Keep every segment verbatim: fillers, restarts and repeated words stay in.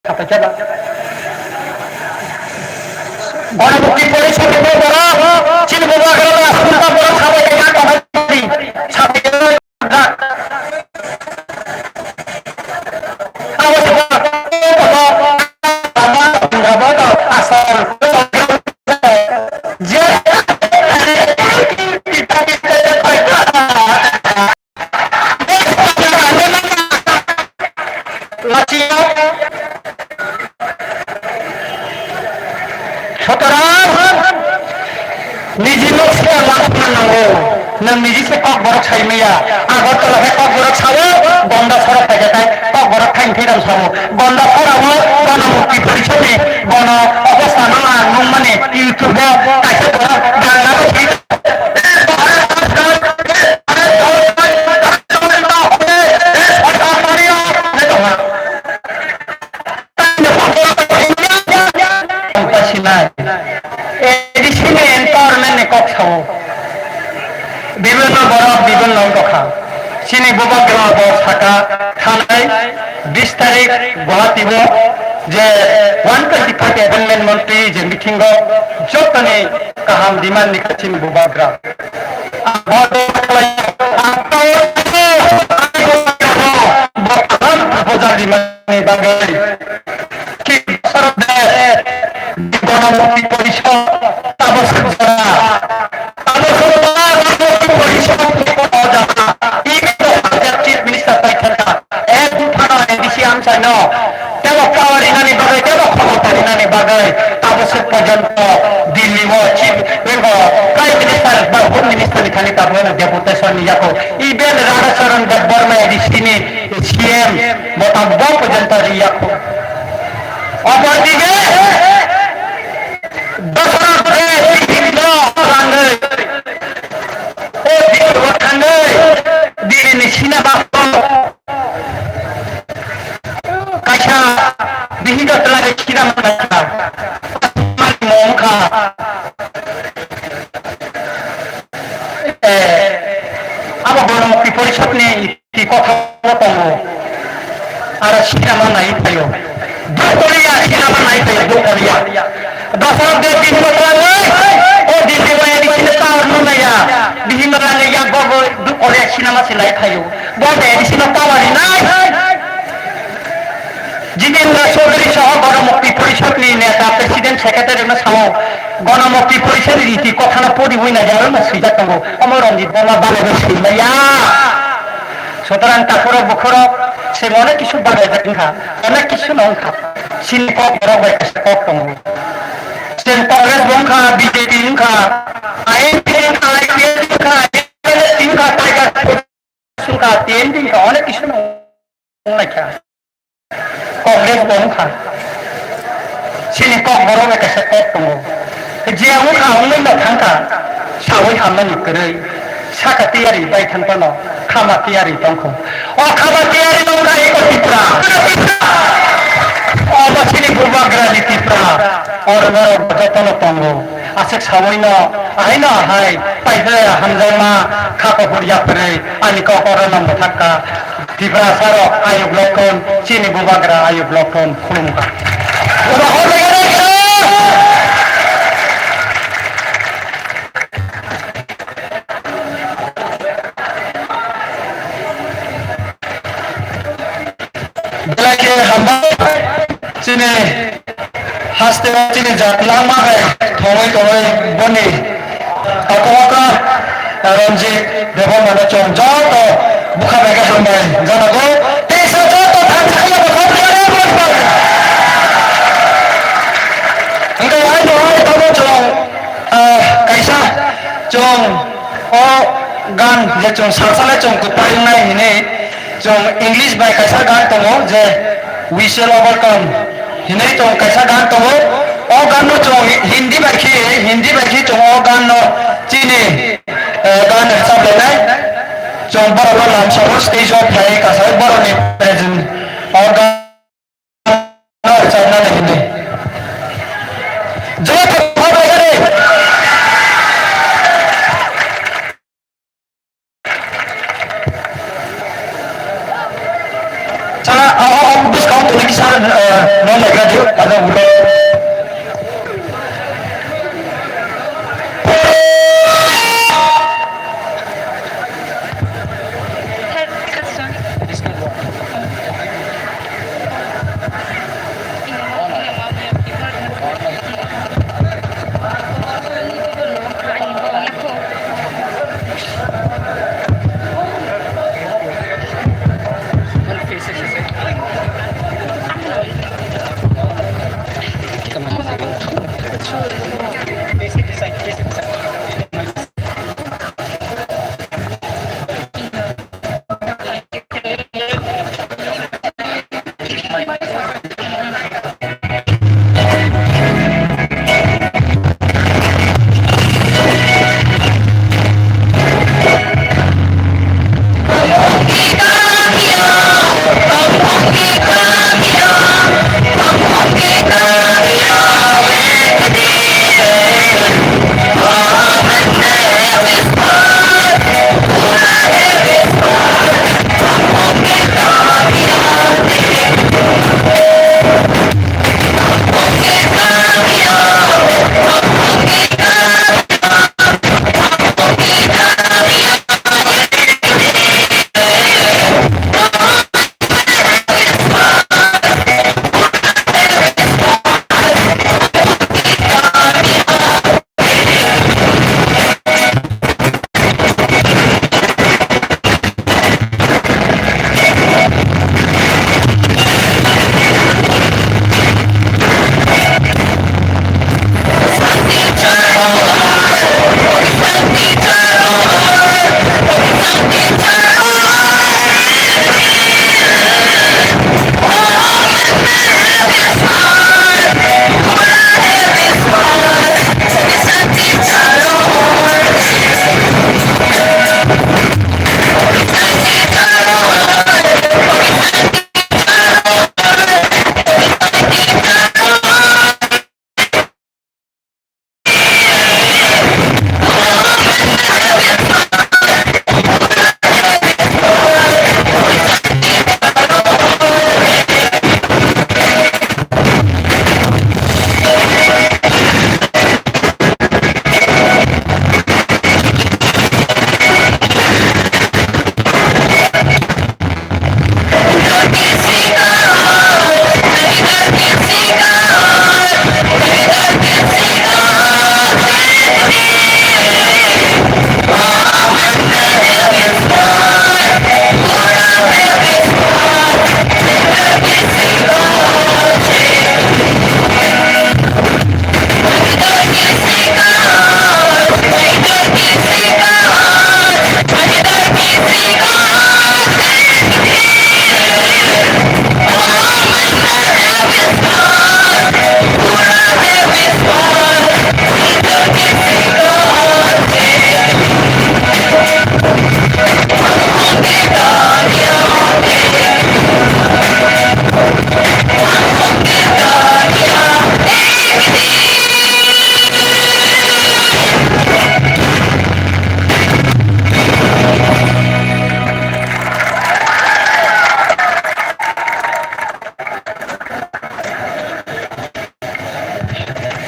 Sapai khe ba. Ganamukti Porishod ni borok, chini bubagra ba, aswk ta borok sapai khe ba, sapai khe ba. Abo se ba, abo se ba, asal. Je, Sutorang, niji nok se lama nango. Nwng niji se kok borok sai maya. Agartala khe kok borok sao, Gonda sora phaikha tai kok borok thain thairam sao. Gonda sora o Ganamukti Porishod ni bono obostha no ang nukmani YouTube o kaisa borok gana Sinai. A D C ni empowerment ni kok sao. Bibhinno borok, bibhinno wngkha. Chini bubagra bo saka thanai bis tarik Guwahati o je one twenty five amendment montri je meeting o jotoni kaham demand ni kha chini bubagra. Ang bo proposal rimani bagwi Ganamukti Porishod tabaswk jora, tabaswk jora Ganamukti Porishod tabaswk jora. Chief Minister pai thangkha. Ek phano A D C amchaino tebo power rinani bagwi, tebo khomota rinani bagwi tabaswk porjonto Delhi o chief, abo Prime Minister ba Home Minister ni thani tabukno deputation ni yago. Even Radha Charan Debbarma A D C ni C M bo tabuk bo porjonto ri yago. Opor dibe dosra dibe Delhi o thangwi, o Delhi o thangwi Delhi ni cinema Kaisa bihiga twlai sida manai kha. Mani mom kha. Eh, abo bono Mukti Porishad ni ti kotha o tongo. Aro sida manai phaio. Dukoriya sida manai phaio, dukoriya. Dosok de bihima twlai, o bihima ni sida power no naya. Bihima ni yak bobo dukoriya cinema silai phaio. Bo de A D C no power rinai. Jitendra Chaudhary soho Ganamukti Porishad ni neta, president, secretary no sao, Ganamukti Porishad ni riti kotha no poriwi na jaro no swijak tongo. Omo Ranjit Debbarma bale bo swi maya. Sutorang takhurok bukhurok se onek kisu bale wngkha, onek kisu no wngkha. Chini kok borok bai kaisa kok tongo. Chini Congress bo wngkha, B J P wngkha, I N P wngkha, I P F wngkha, I N L F wngkha, Tiger Sungkha, T N P wngkha, onek kisu no wnglaikha. Congress bo wngkha. Chini kok borok bai kaisa kok tongo. Je wngkha, wngwi no thangkha. Sawi hammani kwrwi. Saka tiyari bai thang phano khama tiyari tongkho. O khama tiyari wngkha eko Tipra. Obo chini bubagrani Tipra. Oro norok jotono tongo. Aswk sawi no, ahai no ahai, paipre hamjakma kha kuphur yapri, ani kok oro no mwthakka. Tiprasa rok ayuk loktun, chini bubagra ayuk loktun khulumkha. Belai khe hambai, chini haste o chini jat langma bai thongwi tongwi boni takhuk okra Ranjit Debbarma no chwng joto bwkha bai khe hambai janago. Teisa joto thangsa khe bo khop khe bo khop. Hingke ai bo ai tamo chwng, ah, kaisa chwng o gan je chwng salsale chwng kwplai wngnai hinwi Chwng English bai kaisa gan tongo je We Shall Overcome hinwi chwng kaisa gan tongo. O gan no chwng Hindi bai khe, Hindi bai khe chwng o gan no chini, eh, gan rwchap lainai. Chwng borok no lamsao stage o phai kaisa borok ni present o gan no rwchapna hinwi. Joto Sa, o, o, o, bwskang tongwi kisa, eh, nono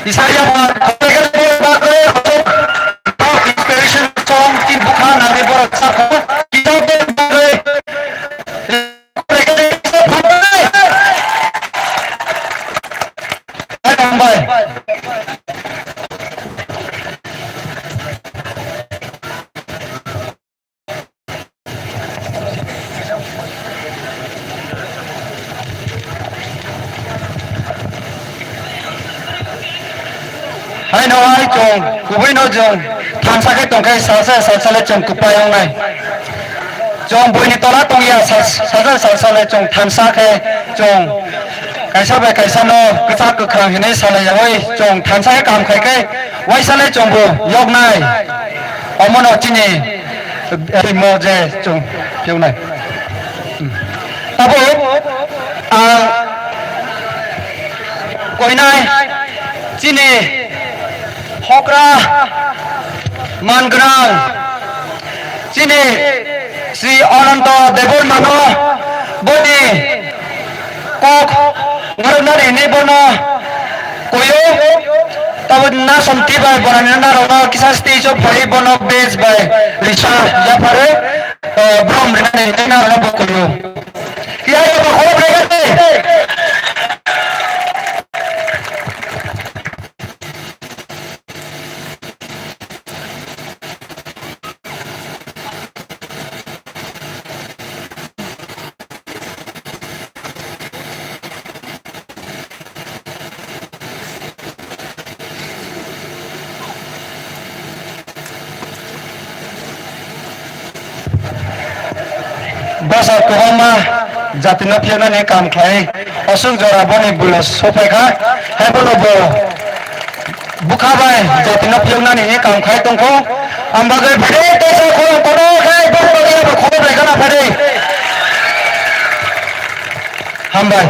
Isaiah ba, inspiration song tin bukha nangni borok sakha. Kitab bagwi. Hambai. Haino hai chwng kubui no chwng thansa khe tongkhe salsa salsa le chwng kwpai wngnai. Chwng buini tola tongya sal-, salsa salsa le chwng thansa khe chwng kaisa bai kaisa no kwchak kwkhrang hinwi salai yaui chwng thansa khe kam khai khe waisa le chwng bo yoknai. Omono chini Timo je chwng phewnai. Abo ang koinai chini hokra mangrang chini Sri Ananta Debbarmano boni kok narwknani hinwi bono kuio. Tabuk nasom twi bai borani narwkno kisa stage o phai bono base bai risa yapharo, eh, brom rinani hinwi narwkno bo kuio. Kiyai bo khorok rega tei. Bwsa kwbangma jatino phiyoknani kam khlai, aswk jora boni buino sopaikha, haiphano bo bwkha bai jatino phiyoknani hinwi kam khai tongkho. Ang bagwi phai de, teisa khorang kono khai, boni bagwi abo khorang bai gana phai de. Hambai.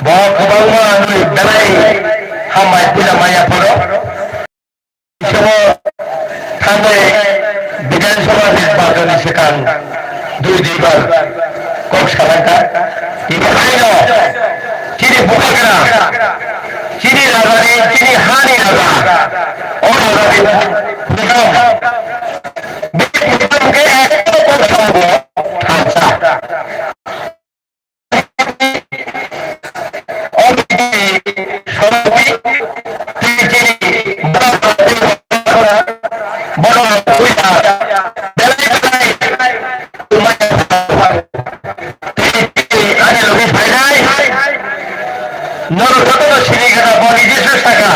Bo kwbangma wngwi belai hambai puja maya phoro. Bisingo thangwi Bidhan Sabha nirbachon ni swkang dui dui bar kok salangkha. Tini haino chini bubagra, chini rajani, chini hani raja, o rajani bwkhak, bini bwkhak khe ekdom kok salangkha. Norok jotono sini gana boni Jisu saka,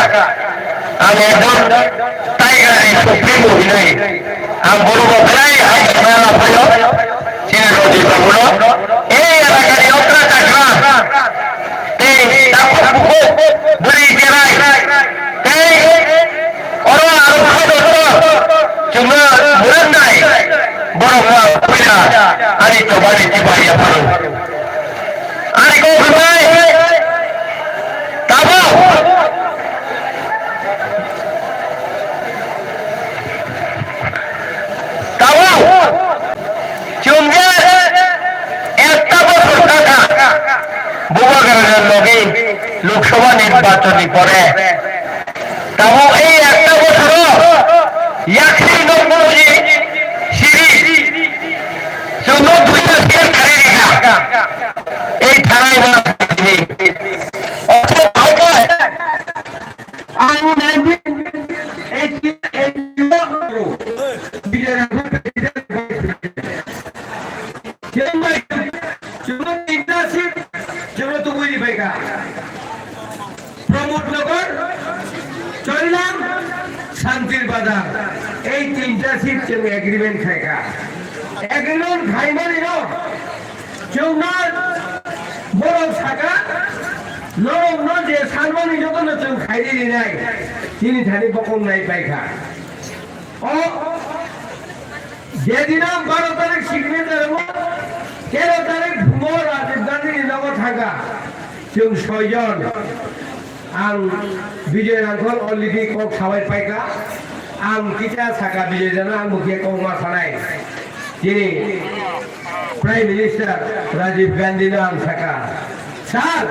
ang ekdom Tiger ni supremo hinwi. Ang borokno belai hai khna laphaio, chini Rojit babuno. Ei elakani okra chakra, tei takhuk bukhuk bwrwi cherai, tei oro aro kha doktor chwngno mwrwknai borokno ang puila ani chobani tibai yapharo. Ani kok hwnbai tabuk. Tabuk chwng je ekta bochor kha kha Bubagra ni logi Lok Sabha nirbachon ni pore. Tabuk ei ekta bochor o yakhri nok buji siri chwngno duita seat khari rikha. Ei thanai ba. Ang nineteen eighty-eight Bidyanagar President Vice President. Chwng bai, chwng internship, chwng tubui ni bai kha. Pramod Nagar, Charilam, Santir Bazar. Ei tinta seat chwng agreement khai kha. Agreement khaimani no. Chwngno borok saka, norokno je sanmani jotono chwng khairi rinai, chini thani bokong nai paikha. O, jedino baro tarik signature wngo, tero tarik phungo Rajiv Gandhi ni nogo thangkha. Chwng soijon. Ang Bijoy Rangkhol already kok sabai paikha. Ang kisa saka Bijoy jano ang bo khe kok ma sanai. Chini Prime Minister Rajiv Gandhi no ang saka, "Sir,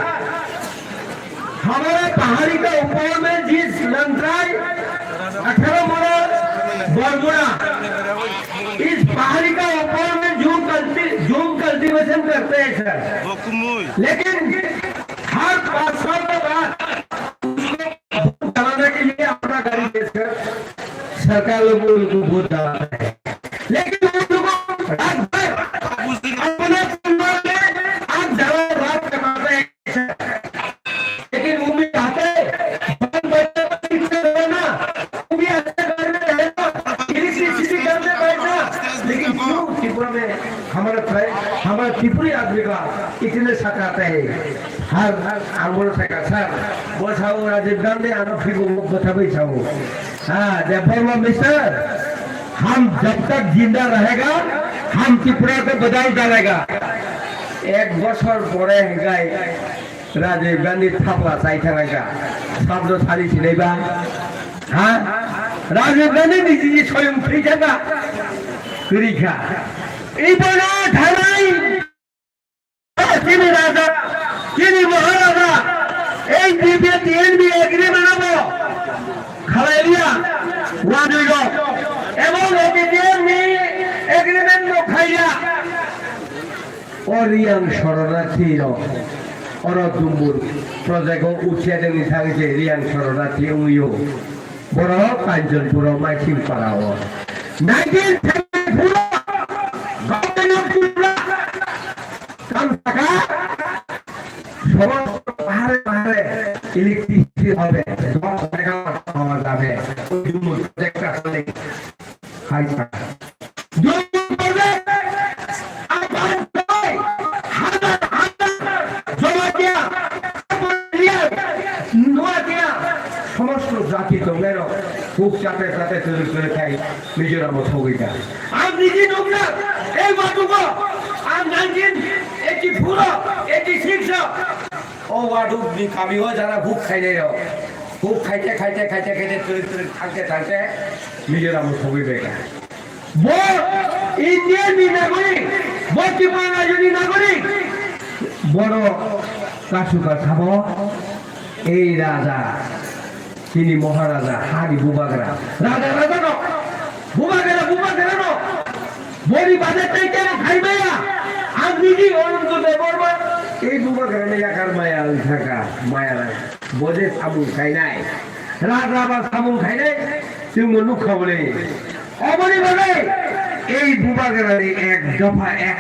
हमारा पहाड़ी का ऊपर में जिस लंगटाई अठारह मोड़ा बरमुड़ा, इस पहाड़ी का ऊपर में जूम कल्टी-, जूम कल्टीवेशन करते हैं सर, लेकिन हर पाँच साल के बाद उसको चलाने के लिए अपना गाड़ी देकर सरकार लोग उनको वोट डालता है, लेकिन उन लोगों को रात भर अपने परिवार में आग जला रात कमाते हैं। लेकिन वो भी चाहते हैं, बन बच्चे को शिक्षा देना, वो भी अच्छे घर में रहना, इलेक्ट्रिसिटी घर में बैठना, लेकिन क्यों त्रिपुरा में हमारा ट्राइ-, हमारा त्रिपुरी आदमी का इतने सताते हैं?" हर आंदोलन से का सर, वो साहब राजीव गांधी आना फिर वो बता भाई साहब। हाँ, जब बोलो मिस्टर, हम जब तक जिंदा रहेगा, हम त्रिपुरा को बजाई डालेगा। এক বছর পরে গাই রাজীব গান্ধী থাপলা চাই থাকা। শব্দ সারি ছিলেবা? হ্যাঁ, রাজীব গান্ধী নিজে যে স্বয়ং ফ্রি থাকা করি খা। এই বলা থানাই, তিনি রাজা, তিনি মহারাজা, এই টিএনবি এগ্রিমেন্ট হবো খালাইলিয়া ওয়ান উইক এবং এগ্রিমেন্ট নো খাইয়া O Riyang Shoronathi rok, oro Dumbur project o uchiya dengni thang je Riyang Shoronathi wngyo. Borok Kanchanpur o Maising para o. Nineteen thirty-four o Government of Tripura kam saka, somosto pahare pahare electricity hobe, dos megawatt pawa jabe. Oi Dumbur project ta khali hai saka. Dumbur project, Apan Trai, Hajar Hajar, Jamatia, Noatia, somosto jati tongnairok huk chate chate chwrwk chwrwk khai Mizoram o sogwi kha. Ang niji nukna, ei wadugo, ang nineteen eighty-four o, eighty-six o, o waduk ni kami o jara huk khainairok, huk khaite khaite khaite khaite chwrwk chwrwk thangte thangte Mizoram o sogwi bai kha. Bo Indian ni nagorik, bo Tripura rajyo ni nagorik. Bono kasu ka sabo, ei raja, chini Maharaja, hani bubagra. Raja, raja no, bubagra, bubagra no. Boni bajar tai kebo khai maya. Ang niji Ananto Debbarma, ei bubagra ni yakar maya, ang thaka maya. Bo je samung khainai, raja ba samung khainai, chwngno nukha bole. Oboni bagwi ei bubagrani ek dopha ek